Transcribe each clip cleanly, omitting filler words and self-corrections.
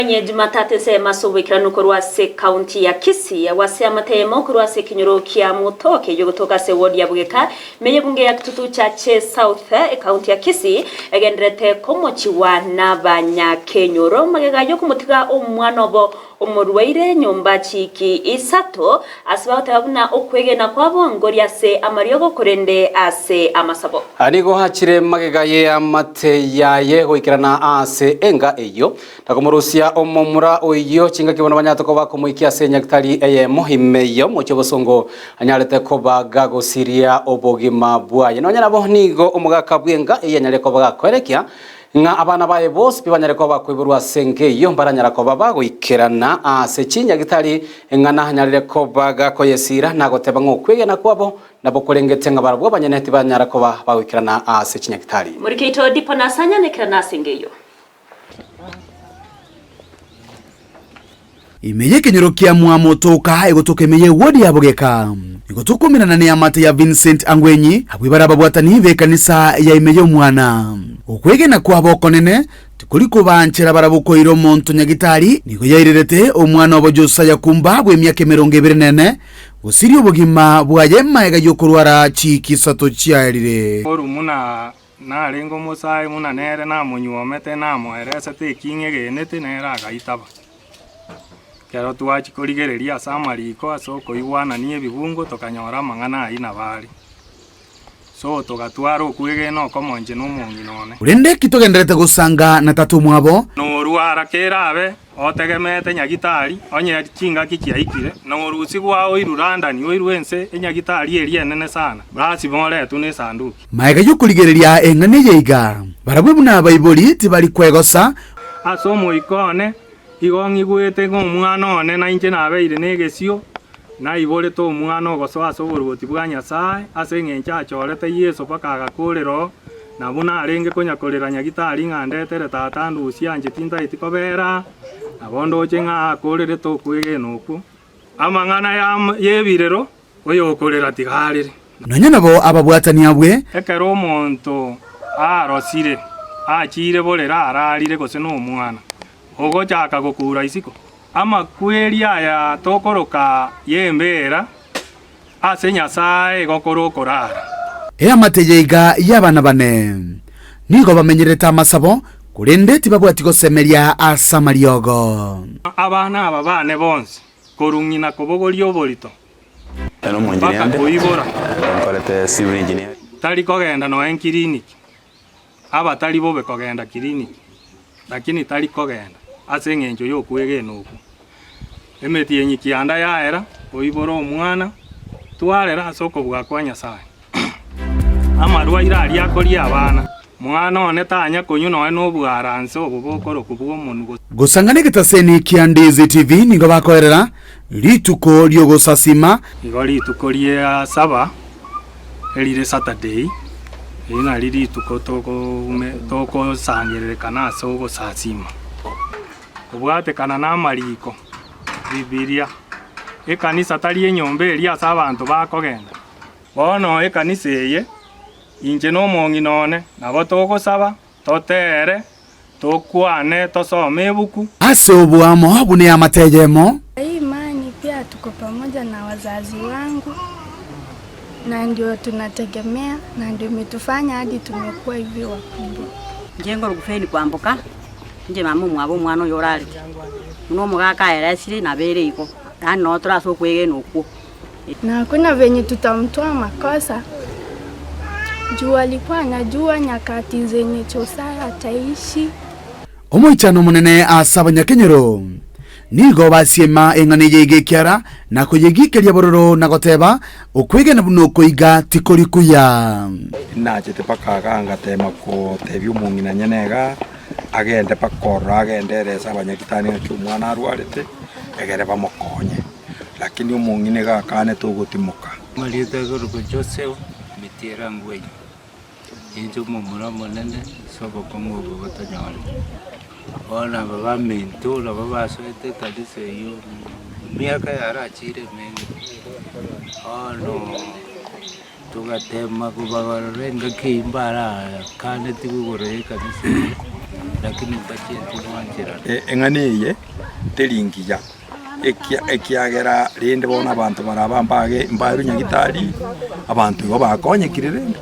Onye Jumatatu ensemo ase oboikeranu korwa ase ekaunti ya Kisii, agwo ase amatemo korwa ase ekenyoro kia Mutoke eyio gotoka ase eward ya Bugeka, ime y'ebunge ya Kitutu Chache South, ekaunti ya Kisii, egendererete komochigwa nabanyakenyoro magega y'okomotiga omwana obo omorwaire nyomba chiiki isato ase bagoteba buna okwegena kwabo ngori ase amariogo korende ase amasabo. Nigo achire magega y'eamate yaye goikerana ase enga eyio, na komorusia omomura oyio chingaki bono banyarete koba komoikia ase enyagitari eyemo ime y'omochie obosongo anyarete koba gagosiria obogima bwaye. Nonya nabo nigo omogaka bw'enga eyio anyare koba gakoerekia ng'a abana baye bonsi pi banyare koba bakoiborwa ase enka eyio mbaranyara koba bagoikerana ase chinyagitari ng'a nanyarire koba gakoyesiira na goteba ng'a okwegena kwabo Nabo korengete ng'a barabwo abanyene tibanyara koba bagoikerana ase chinyagitari. Morikeito dipo nasanyanekera nase engeyo. Ime y'ekenyoro kia Mwamotoka egotoka ime y'ewodi ya Bogeka, nigo tokominana neamate ya Vincent Angwenyi, abwo bare ababwatani b'ekanisa ya ime y'Omwana. Okwegena kwabo okonene tikori kobanchera barabwo koira omonto nyagitari, nigo yairerete omwana obo Josiah Kumba bw'emiaka emerongo ebere nene, Gosiria obogima bwaye magega y'okorwara chiiki isato chiaerire. Korwa buna narenge omosae buna nere namonyuomete namoeresete eki ng'egenete nere agaitaba. Ekero twachia korigereria ase amariko ase okoigwanania ebibungo tokanyora amang'ana ayio nabo are. So togatwara okwegena okomo inche na omong'ina one. Korende ki togendererete gosanga na tata omwabo? Norwara kerabe otegemete nyagitari, onye chingaki chiaikire, na orusigwe ao oirwe London, oirwe ense enyagitari eria enene sana, lasima oretwe nesanduki. Magega y'okorigereria eng'ana eye iga, barabwo buna abaibori tibari kwegosa. Ase omoika one igo ng'igwete ng'a omwana one nainche nabeire negesio, Naiborete omwana ogosoa ase oboruoti bwa Nyasae, ase engencho achorete Yeso mpaka agakoorera oo, na buna arenge konya korera nyagitari ng'a ndetere tata ndusie anche tintaeti kobera aa, nabo ndoche ng'a akoorerete okwegena okwo. Amang'ana y'ebirero, oyokorera tiga arere. Nonya nabo ababwatani abwe. Ekero omonto arosire, achiire borere ararire gose nomwana, ogochaka gokura isiko. Amakweri aya tokoroka y'embeera ase Nyasae egokora okorara. Eamate eye iga y'abana bane nigo bamenyerete amasabo, korende tibabwati gosemeria ase amariogo. Abana aba bane bonsi, korwa ng'ina kobogoria oborito mpaka koibora, tari kogenda nonya kiriniki, abatari bobe kogenda kiriniki. Lakini tari kogenda ase engencho y'okwegena okwo. Emetienyi kianda yaera, oibore omwana, twarera ase okobua kwa Nyasae. Amarwaire aria akoria abana, mwana one tanya konywa nonya nobwaranse obo bokorokwa bw'omonwa gose. Gosang'ana egetaseni kia Ndizi TV nigo bakoerera rituko ri'ogosasima. Igo rituko ria saba erire Saturday, eri nari rituko togosangererekana ase ogosasima, kobwatekana na amariko, Bibilia. Ekanisa tari enyomba eria ase abanto bakogenda. Bono ekanisa eye, inche na omong'ina one, nabo togosaba, totere, tokwane, tosome ebuku. Ase oboamo buna eamate eyemo. Hii imani pia tuko pamoja na wazazi wangu na ndio tunategemea na ndio imetufanya hadi tumekuwa hivi wakubwa. Inche nkorokwa Feni Kwamboka, inche mama omwabo omwana oyo orarete, buna omogaka aeresire nabo ere igo, yaani noo tore ase okwegena okwo. Na hakuna venye tutamtoa makosa juu alikuwa anajua nyakati zenye Josiah ataishi. Omoichano omonene ase abanyakenyoro nigo basiema eng'ana eye iga ekiara na koyegikeria bororo na goteba, Okwegena buna oko iga tikori kuya. Nachete mpaka igaa ngatema kotebia omong'ina nyene igaa, agende mpaka ororo agende erese abanyagitari ng'aki omwana arwarete, egere bamokonye. Lakini omong'ina iga akanete ogotimoka. Amarieta akorokwa Joseph Mitiera Ngwenyi, ninche omomura omonene ase obokong'u obo botonyorete. Bono aba baminto nabo basoete ekanisa eyio emiaka yarachire emenge, bono togatema kobabarora engaki eyio mbarakaneti igoro ya ekanisa eyio. Lakini mbachieti gwancherana. Eng'ana eye teri ngiya, ekiagera rende bono abanto baraba mbage mbaerwe nyagitari, abanto igo bakonyekire rende.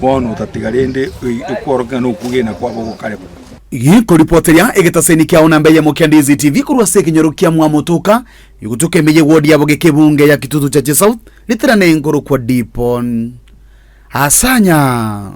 Bono otatiga rende okworokia ng'a nokogena kwabo gokaremwa. Gikoripoteria egetaseni kiao namba eyemo kia Ndizi TV korwa ase ekenyoro kia Mwamotoka, egotoka ime y'ewodi ya Bogeke ebunge ya Kitutu Chache South, riterane nkorokwa Dipon Asanya.